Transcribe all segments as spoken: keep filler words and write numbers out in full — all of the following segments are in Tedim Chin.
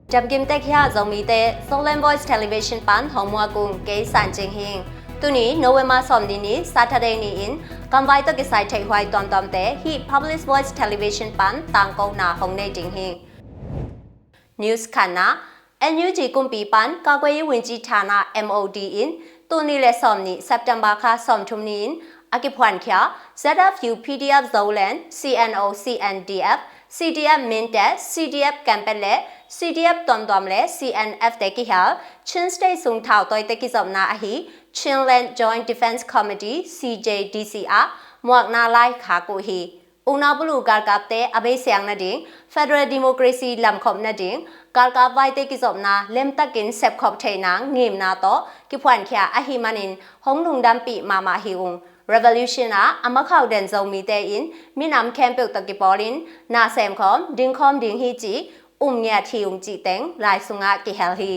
Damkim tek hiah Zomite, Zoland Voice Television pan hong muak ung, kei San Cing hi ing. Tuni November sawmnih ni Saturday ni-in gamvai tawh kisai theihhuai tuamtuamte hih Public Voice Television pan tangkona hong nei ding hi. News khatna, N U G kumpi pan ကာကွယ်ရေးဝန်ကြီးဌာန M O D in tul nih le sawmnih September kha sawmthum ni-in a kiphuankhia Z F U P D F Zoland, C N O C N D F, C D F Mindat, C D F Kanpetlet, C D F tuamtuam le C N F te kihel Chin State sung thautawite kizopna ahi Chinland Joint Defence Committee, C J D C ah muakna lai khak uh hi. Ukna buluh galkapte a beisiang nading, federal democracy lamkhop nading, galkap vaite kizopna lemtakin sepkhop theihna ngimna tawh kiphuankhia ahih manin hong lungdampih mahmah hi ung. Revolution ah a makhauh den Zomite in minam khempeuh tawh kipawlin na semkhawm dingkhawm ding hi cih um ngiat hi ung cih teng lai sungah kihel hi.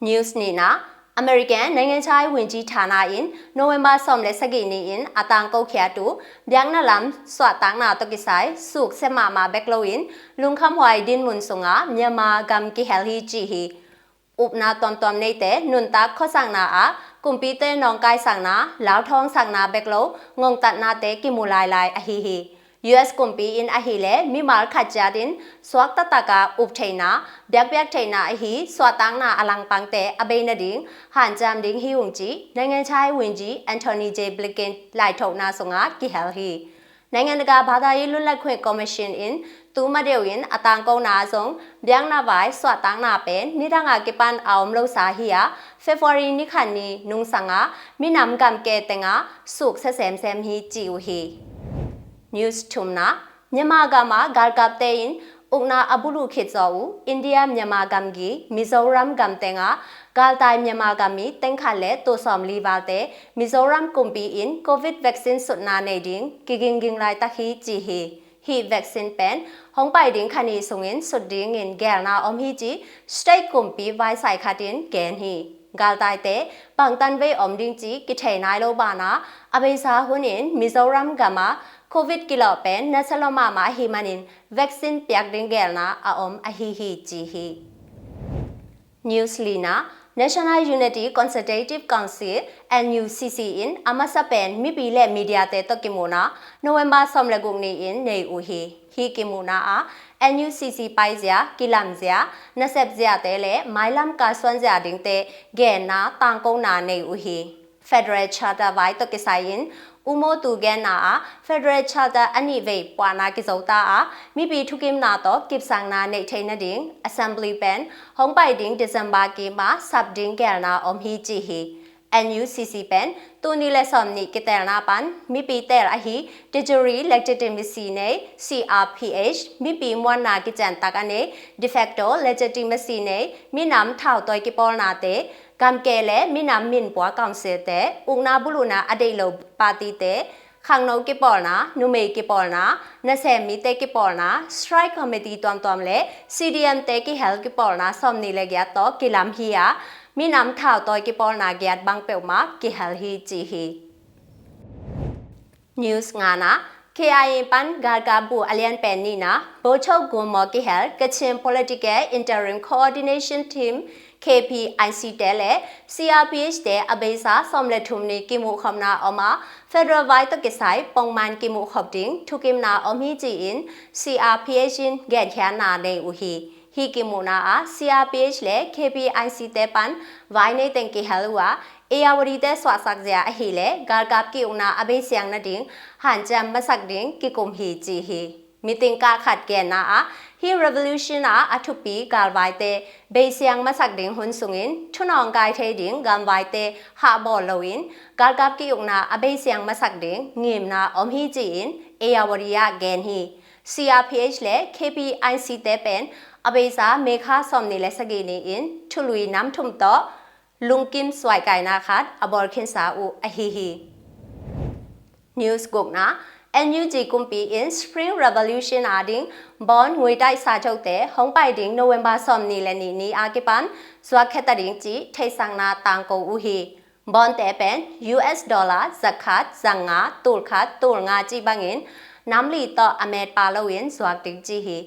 News nihna, American နိုင်ငံခြားရေးဝန်ကြီးဌာန in November sawm le sagih ni-in a tangko khiat uh biakna lam suahtakna tawh kisai suksia mahmah bek loin lungkhamhuai dinmun sungah Myanmar gam kihel hi ci hi. Upna tuamtuam neite nuntak khuasakna ah kumpite nawngkaisakna, lauthawngsakna bek lo ngongtatnate kimu lailai ahi hi. U S kumpi in ahileh mimal khat ciatin suak taktak ah up theihna, biakpiak theihna ahi suahtakna a langpangte a bei nading hanciam ding hi ung cih နိုင်ငံခြားရေးဝန်ကြီး Antony J Blinken လီထုံးနါ sungah kihel hi. နိုင်ငံတကာဘာသာရေးလွတ်လပ်ခွင့်ကော်မရှင် in tu ma deuh in a tangkona zong biakna vai suahtakna pen nidang ah kipan a om losa hi-a February ni khat ni nungsang ah minam gamke tengah suksia semsem hi ci uh hi. News thumna, Myanmar gam ah galkapte in ukna a buluh khit zawh uh India Myanmar gamgi Mizoram gam tengah galtai Myanmar gam mi tengkhat le tusawm li valte Mizoram kumpi in Covid vaccine sutna nei ding kigingging laitak hi ci hi. Hih vaccine pen hong pai ding kha ni sungin sut dingin geelna om hi ci state kumpi vaisai khat in gen hi. Galtaite bangtan vei om ding ci kithei nai lo banah a beisa hunin Mizoram gam ah Covid kilawh pen nasia lua mahmah ahih manin vaccine piak ding geelna a om ahi hi ci hi. News lina, National Unity Consultative Council, N U C C in a masa pen mipi le mediate tawh kimuhna November sawm le guk ni-in nei uh hi. Hih kimuhna ah N U C C paizia, kilamzia, nasepziate le mailam kalsuanzia dingte genna tangkona nei uh hi. Federal Charter vai tawh kisai-in umo tu genna ah Federal Charter a nih vei puahna kizota ah mipi thukimna tawh kipsakna neih theih nading Assembly pen hong pai ding December kim ah sap ding geelna om hi ci hi. N U C C pen tul nih le sawmnih kitelna pan mipi teel ahi de jure legitimacy nei C R P H, mipi muanna kiciantak a nei de facto legitimacy nei minam thautawi kipawlnate, gamke le minam minpua councilte, ukna buluhna a deih lo partyte, khangno kipawlna, numei kipawlna, nasem mite kipawlna, strike committee tuamtuam le C D M te kihel kipawlna sawmnih le giat tawh kilam hi-a minam thautawi kipawlna giat bang peuhmah kihel hi ci hi. News ngana, K I A pan galkap buh a lianpen nihna Bawchok Gunmaw kihel Kachin Political Interim Coordination Team, K P I C te le C R P H te a beisa sawm le thum ni kimuhkhopna om a federal vai tawh kisai pongman kimuhkhop ding thukimna om hi ci-in C R P H in genkhiatna nei uh hi. Hih kimuhna ah C R P H le K P I C te pan vai nei teng kihel uh a Ayeyarwady te suahsakzia ahileh galkap ki-ukna a beisiang nading hanciam masak ding kikum hi ci hi. Meeting kah khat genna ah hih revolution ah a thupi galvaite beisiang masak ding hun sungin thunawng kai thei ding gamvaite hahbawl loin galkap ki-ukna a beisiang masak ding ngimna om hi ci-in Ayeyarwady ah gen hi. C R P H le K P I C te pen a beisa May kha sawmnih le sagih ni-in thului nam thum tawh lungkim suaikaina khat a bawl khinsa uh ahi hi. News gukna, N U G kumpi in Spring Revolution a ding Bon Nguitaih စာချုပ် te hong pai ding November sawmnih le nih ni a kipan zuakkhia ta ding cih theihsakna tangko uh hi. Bonte pen U S dollar zakhat zanga tulkhat tulnga cih bangin namli tawh a metpa loin zuak ding ci hi.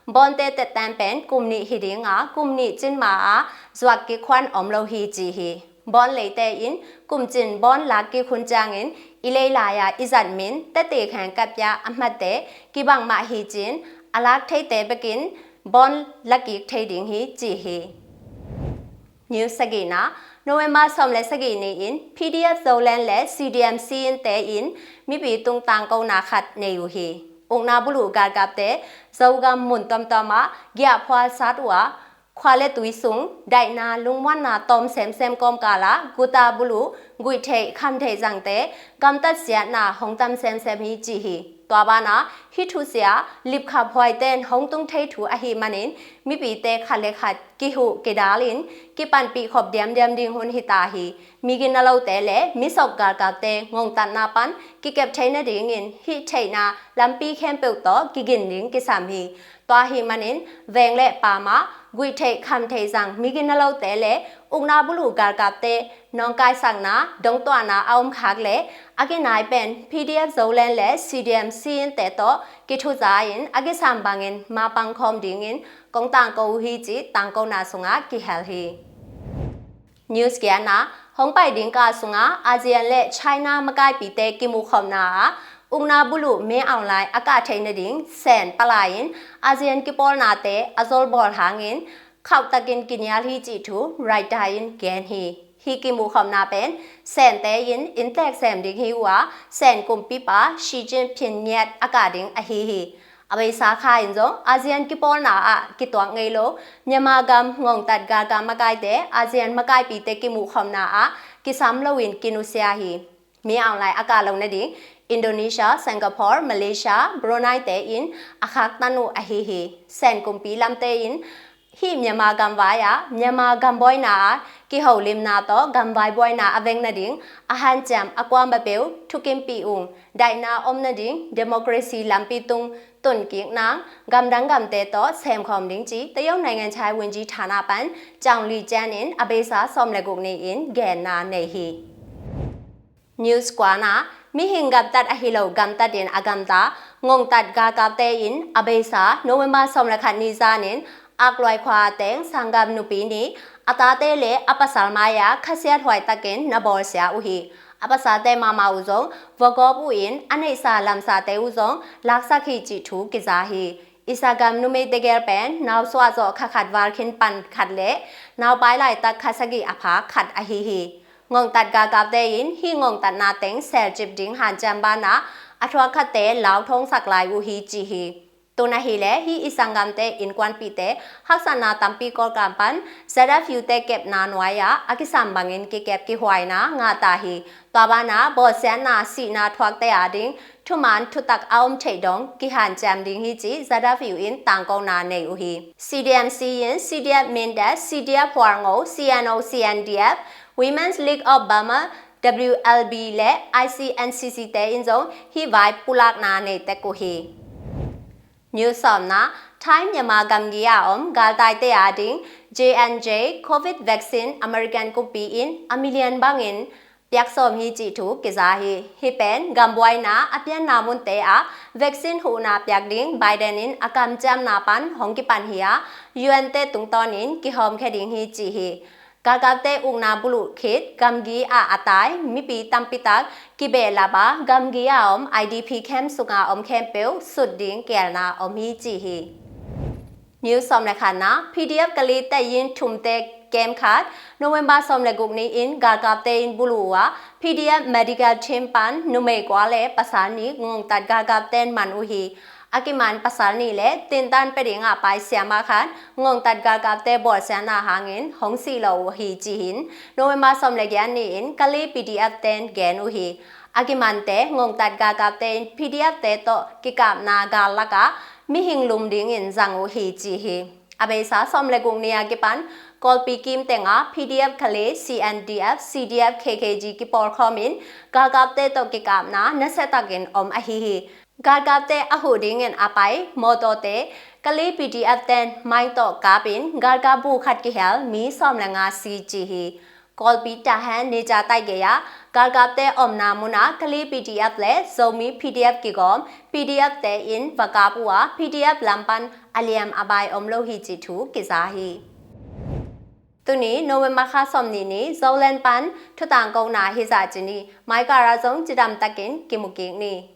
Bawnte tetten pen kum nih hi ding a, kum nih cin ma-a zuak kik khuan om lo hi ci hi. Bawn leite in kum cin bawn lak kik hun ciangin i lei lai-a i zat min tete kheng kapia a hmatte kibang mah hi cin a lak theite bekin bawn la kik thei ding hi ci hi. News sagihna, November sawm le sagih ni-in P D F Zoland le C D M Syin te in mipi tung tangkona khat nei uh hi. Ukna buluh galkapte Zogam mun tuamtuam ah giahphual sat uh a, khua le tui sung daihna lungmuanna tawm semsem kawmkal ah guta buluh guihtheih khamtheih zangte gamtat siatna hong tam semsem hi ci hi. Tua banah hih thusia lipkhap huaiten hong tung thei thu ahih manin mipite khat le khat kihuh kidal in kipanpih khop diamdiam ding hun hi ta hi. Miginalote le misok galkapte ngongtatna pan kikep thei nadingin hih theihna lampi khempeuh tawh kigin ding kisam hi. Tua ahih manin veng le pamah guihtheih khamtheih zang miginalote le ukna buluh galkapte nawngkaisakna dongtuahna a om khak le a kinai pen P D F Zoland le C D M Syin te tawh kithuza in a kisam bangin mapang khawm dingin kong tangko uh hi ci tangkona sungah kihel hi. News giatna, hong pai ding kal sungah ASEAN le China makaipite kimuhkhopna ah ukna buluh Min Aung Hlaing a kah theih nading Sen palai in ASEAN kipawlnate a zolbawl hangin khauhtakin kinial hi cih thu Reuters in gen hi. Hih kimuhkhopna pen Sente in inntek sem ding hi uh a, Sen kumpipa Xi Jinping ngiat a kah ding ahi hi. A beisa kha in zong ASEAN kipawlna ah kituak ngei lo Myanmar gam ngongtat galkap makaite ASEAN makaipite kimuhkhopna ah kisam loin kinusia hi. Min Aung Hlaing a kah loh nading Indonesia, Singapore, Malaysia, Brunei te in a khaktan uh ahi hi. Sen kumpi lamte in hih Myanmar gamvai ah Myanmar gambuaina ah kiholimna tawh gamvai buaina a veng nading a hanciam a kuama peuh thukimpih ung, daihna om nading democracy lampi tung tunkik nang gamdang gamte tawh semkhawm ding ci Tayau naingan chai wunji thana pan Chang Li Chen in a beisa sawm le guk ni-in genna nei hi. News kuana, mihing gamtat ahi lo gamtat in a gamta ngongtat galkapte in a beisa November sawm le khat ni zanin Akluai khua teng sanggam nupi nih a tate le a pasal mai-ah khasiat huaitakin na bawlsia uh hi. A pasalte mahmah uh zong vagawp uh in a neihsa lamsate uh zong laksak hi cih thu kiza hi. I sanggam numei tegel pen nausuah zawh kha khat valkhin pan khat le naupai laitak kha sagih a pha khat ahi hi. Ngongtat galkapte in hih ngongtatna teng selcip ding hanciam banah a thuak khatte lau thawngsak lai uh hi ci hi. Tun ahileh hih i sanggamte innkuanpihte haksatna tampi kawlkam pan Z F U te kepna nuai-ah a kisam bangin kikep kihuaina ngah ta hi. Tua banah bawlsiatna sihna thuakte ading thuman thutak a om theih dong kihanciam ding hi ci Z F U in tangkona nei uh hi. C D M Syin, C D F Mindat, C D F Hualngo, C N O, C N D F, Women's League of Burma, W L B le I C N C C te in zong hih vai pulakna nei tek uh hi. News sawmna, Thai Myanmar gamgi a om galtaite ading J and J Covid vaccine American kumpi in a million bangin piak sawm hi cih thu kiza hi. Hih pen gambuaina a pianna munte ah vaccine huhna piak ding Biden in a kamciamna pan hong kipan hi a, U N te tungtawnin kihawmkhia ding hi cih hi. Galkapte ukna buluh khit gamgi ah a tai mipi tampitak kibehlap a, gamgi a om I D P camp sunga om khempeuh sut ding kielna om hi cih hi. News sawm le khatna, P D F Kale tayin thumte camp khat November sawm le guk ni-in galkapte in buluh uh a, P D F medical team pan numei kua le pasal nih ngongtat galkapte in man uh hi. A kiman pasal nih le tintan pia dingah pai siama khat ngongtat galkapte bawlsiatna hangin hong sih lo uh hi ci-in November sawm le giat ni-in Kale P D F ten gen uh hi. A kimante ngongtat galkapte in P D F te tawh kikapna gal lakah mihing lum dingin zang uh hi ci hi. A beisa sawm le guk ni a kipan Kawlpi kim tengah P D F Kale, C N D F, C D F K K G kipawlkhawmin galkapte tawh kikapna nasiatakin om ahi hi. Galkapte a huh dingin a pai mawtawte Kale P D F ten mine tawh kapin galkap bu khat kihel mi sawm le nga si ci hi. Kawlpi Tahan Neja taigei ah galkapte omna munah Kali P D F le Zomi P D F kigawm P D F te in va kap uh a, P D F lam pan a liam a bai om lo hi cih thu kiza hi. Tuni November kha sawmnih ni Zoland pan thutangkona hizah ci ni, maikara zong cidamtakin kimukik ni.